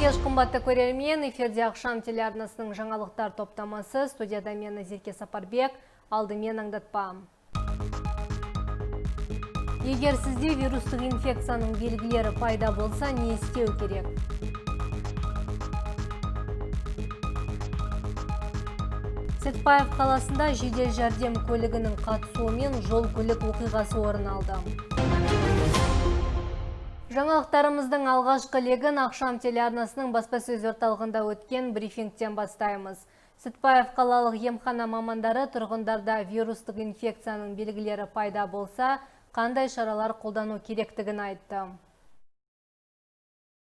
Қайырлы кеш, қымбатты көрермен. Эфирде Ақшам телеарнасының жаңалықтар топтамасы. Студияда мен Назерке Сапарбек. Алдымен аңдатпа. Егер сізде вирустық инфекцияның белгілері пайда болса, не істеу керек? Сәтпаев қаласында жедел жәрдем көлігінің қатысуымен жол көлік оқиғасы орын алды. Жаңалықтарымыздың алғашқы легін Ақшам телеарнасының баспасөз орталығында өткен брифингтен бастаймыз. Сәтпаев қалалық емхана мамандары тұрғындарда вирустық инфекцияның белгілері пайда болса, қандай шаралар қолдану керектігін айтты.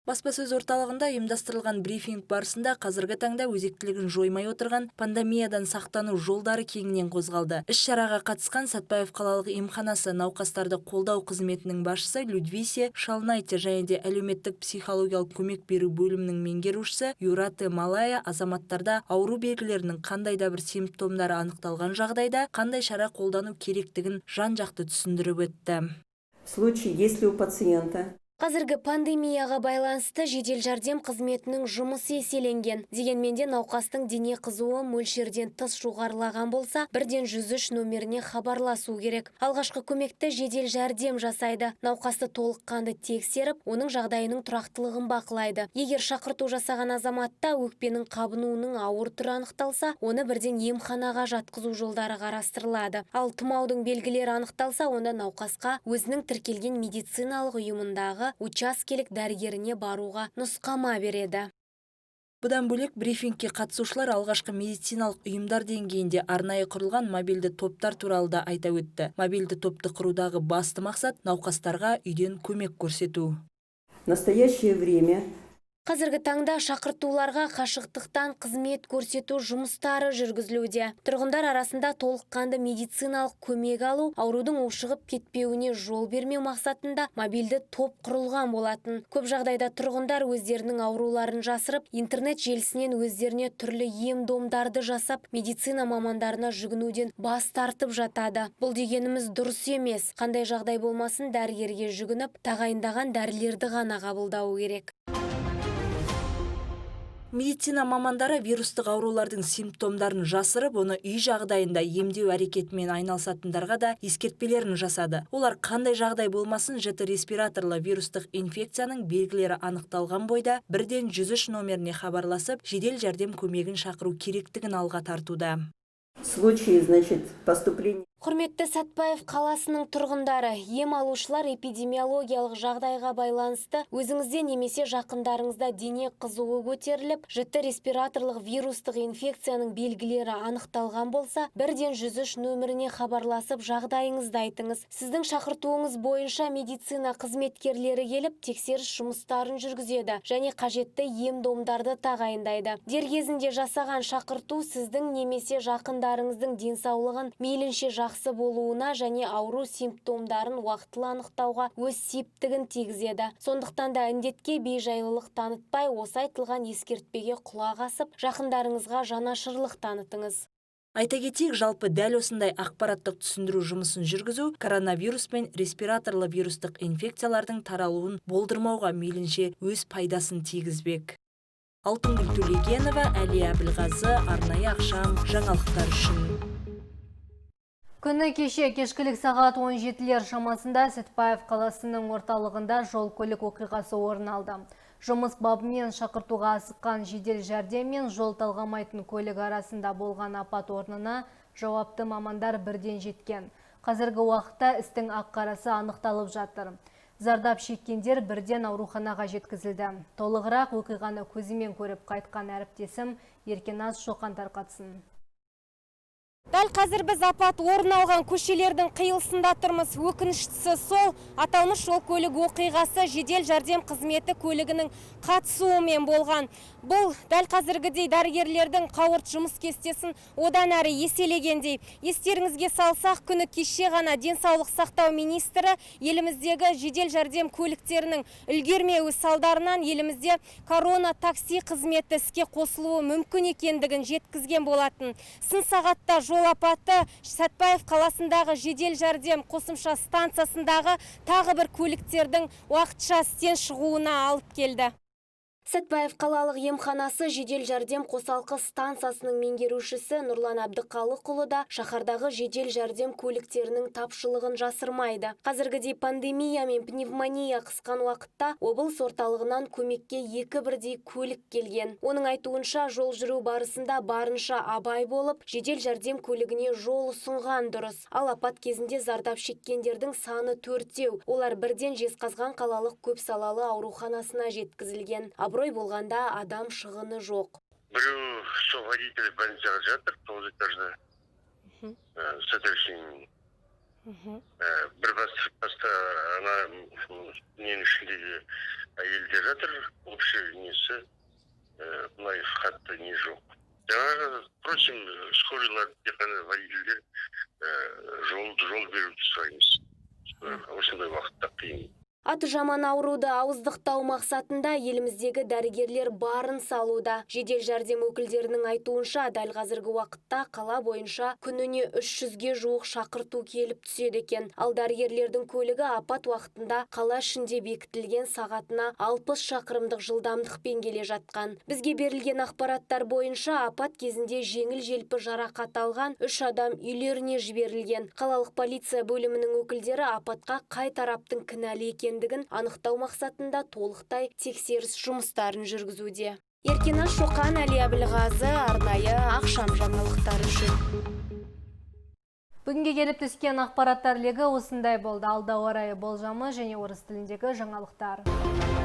Баспасөз орталығында ұйымдастырылған брифинг барысында қазіргі таңда өзектілігін жоймай отырған пандемиядан сақтану жолдары кеңінен қозғалды. Іс-шараға қатысқан Сәтпаев қалалық емханасы науқастарды қолдау қызметінің басшысы Людвисе Шалнайте және де әлеуметтік психологиялық көмек беру бөлімінің меңгерушісі Юрате Малая азаматтарда ауру белгілерінің қандай да бір симптомдары анықталған жағдайда қандай шара қолдану керектігін жан-жақты түсіндіріп өтті. В случае, если у пациента Қазіргі пандемияға байланысты жедел жәрдем қызметінің жұмысы еселенген. Дегенмен де науқастың дене қызуы мөлшерден тыс жоғарылаған болса, бірден 103 нөміріне хабарласу керек. Алғашқы көмекті жедел жәрдем жасайды. Науқасты толыққанды тексеріп, оның жағдайының тұрақтылығын бақылайды. Егер шақырту жасаған азаматта өкпенің қабынуының ауыр түрі анықталса, оны бірден емханаға жатқызу жолдары қарастырылады. Ал тұмаудың белгілері анықталса, онда науқасқа өзінің тіркелген медициналық ұйымындағы учаскелік дәрігеріне баруға нұсқама береді. Бұдан бөлек брифингке қатысушылар алғашқы медициналық ұйымдар деңгейінде арнайы құрылған мобильді топтар туралы да айта өтті. Мобильді топты құрудағы басты мақсат науқастарға үйден көмек көрсету. В настоящее время Қазіргі таңда шақыртуларға қашықтықтан қызмет көрсету жұмыстары жүргізілуде. Тұрғындар арасында толыққанды медициналық көмек алу, аурудың ушығып кетпеуіне жол бермеу мақсатында мобильді топ құрылған болатын. Көп жағдайда тұрғындар өздерінің ауруларын жасырып, интернет желісінен өздеріне түрлі ем-домдарды жасап, медицина мамандарына жүгінуден бас тартып жатады. Бұл дегеніміз дұрыс емес. Қандай жағдай болмасын дәрігерге жүгініп, тағайындаған дәрілерді ғана қабылдау керек. Медицина мамандары вирустық аурулардың симптомдарын жасырып, оны үй жағдайында емдеу әрекетімен айналысатындарға да ескертпелерін жасады. Олар қандай жағдай болмасын жіті респираторлы вирустық инфекцияның белгілері анықталған бойда бірден 103 номеріне хабарласып, жедел жәрдем көмегін шақыру керектігін алға тартуда. В случае, значит, поступления Құрметті Сәтпаев қаласының тұрғындары, ем алушылар эпидемиологиялық жағдайға байланысты өзіңізде немесе жақындарыңызда дене қызуы көтеріліп, жіті респираторлық вирустық инфекцияның белгілері анықталған болса, бірден 103 нөміріне хабарласып жағдайыңызды айтыңыз. Сіздің шақыртуыңыз бойынша медицина қызметкерлері келіп, тексеріс жұмыстарын жүргізеді және қажетті ем-домдарды тағайындайды. Дер кезінде жасаған шақырту сіздің немесе жақындарыңыздың денсаулығын мейлінше жақсы болуына және ауру симптомдарын уақытылы анықтауға өз септігін тигізеді. Сондықтан да індетке бейжайлылық танытпай, осы айтылған ескертпеге құлақ асып, жақындарыңызға жанашырлық танытыңыз. Айта кетейік, жалпы дәл осындай ақпараттық түсіндіру жұмысын жүргізу коронавирус пен респираторлы вирустық инфекциялардың таралуын болдырмауға мейлінше өз пайдасын тигізбек. Алтынгүл Төлегенова, Әлия Әбілғазы, арнайы Ақшам жаңалықтар үшін. Күні кеше кешкілік сағат 17-лер шамасында Сәтпаев қаласының орталығында жол көлік оқиғасы орын алды. Жұмыс бабымен шақыртуға асыққан жедел жәрдем мен жол талғамайтын көлік арасында болған апат орнына жауапты мамандар бірден жеткен. Қазіргі уақытта істің ақ-қарасы анықталып жатыр. Зардап шеккендер бірден ауруханаға жеткізілді. Толығырақ оқиғаны көзімен көріп қайтқан әріптесім Еркеназ Шоқан тарқатсын. Дәл қазір біз апат орын алған көшелердің қиылысында тұрмыз. Өкініштісі сол, аталмыш жол көлік оқиғасы жедел жәрдем қызметі көлігінің қатысуымен болған. Бұл дәл қазіргідей дәрігерлердің қауырт жұмыс кестесін одан әрі еселегендей. Естеріңізге салсақ, күні кеше ғана денсаулық сақтау министрі еліміздегі жедел жәрдем көліктерінің үлгермеуі салдарынан елімізде корона такси қызметі іске қосылуы мүмкін екендігін жеткізген болатын. Сын сағатта жол апаты Сәтпаев қаласындағы жедел жәрдем қосымша станциясындағы тағы бір көліктердің уақытша істен шығуына алып келді. Сәтбаев қалалық емханасы жедел жәрдем қосалқы стансасының меңгерушісі Нұрлан Әбдіқалықұлы да шаһардағы жедел жәрдем көліктерінің тапшылығын жасырмайды. Қазіргідей пандемия мен пневмония қысқан уақытта облыс орталығынан көмекке екі бірдей көлік келген. Оның айтуынша, жол жүру барысында барынша абай болып, жедел жәрдем көлігіне жол ұсынған дұрыс. Ал апат кезінде зардап шеккендердің саны төртеу. Олар бірден Жезқазған қалалық көпсалалы ауруханасына жеткізілген. Абырой болғанда, адам шығыны жоқ. Біреу сол водитель больницаға жатыр, тоғыз этажда, сотрясением. Бір баста ана ненің ішіндегі әйелдер жатыр, общий несі, былай қатты не жоқ. Жаңағы просим скорыйлар, тек қана водительдер жол беруді сұраймыз. Осындай уақытта қиын. Аты жаман ауруды ауыздықтау мақсатында еліміздегі дәрігерлер барын салуда. Жедел жәрдем өкілдерінің айтуынша, дәл қазіргі уақытта қала бойынша күніне 300-ге жуық шақырту келіп түседі екен. Ал дәрігерлердің көлігі апат уақытында қала ішінде бекітілген сағатына 60 шақырымдық жылдамдықпен келе жатқан. Бізге берілген ақпараттар бойынша, апат кезінде жеңіл желпі жарақат алған үш адам үйлеріне жіберілген. Қалалық полиция бөлімінің өкілдері апатқа қай тараптың кінәлі екендігін анықтау мақсатында толықтай тексеріс жұмыстарын жүргізуде. Еркеназ Шоқан, Әли Әбілғазы, арнайы «Ақшам» жаңалықтары үшін. Бүгінге келіп түскен ақпараттар легі осындай болды. Алда ауа райы болжамы және орыс тіліндегі жаңалықтар.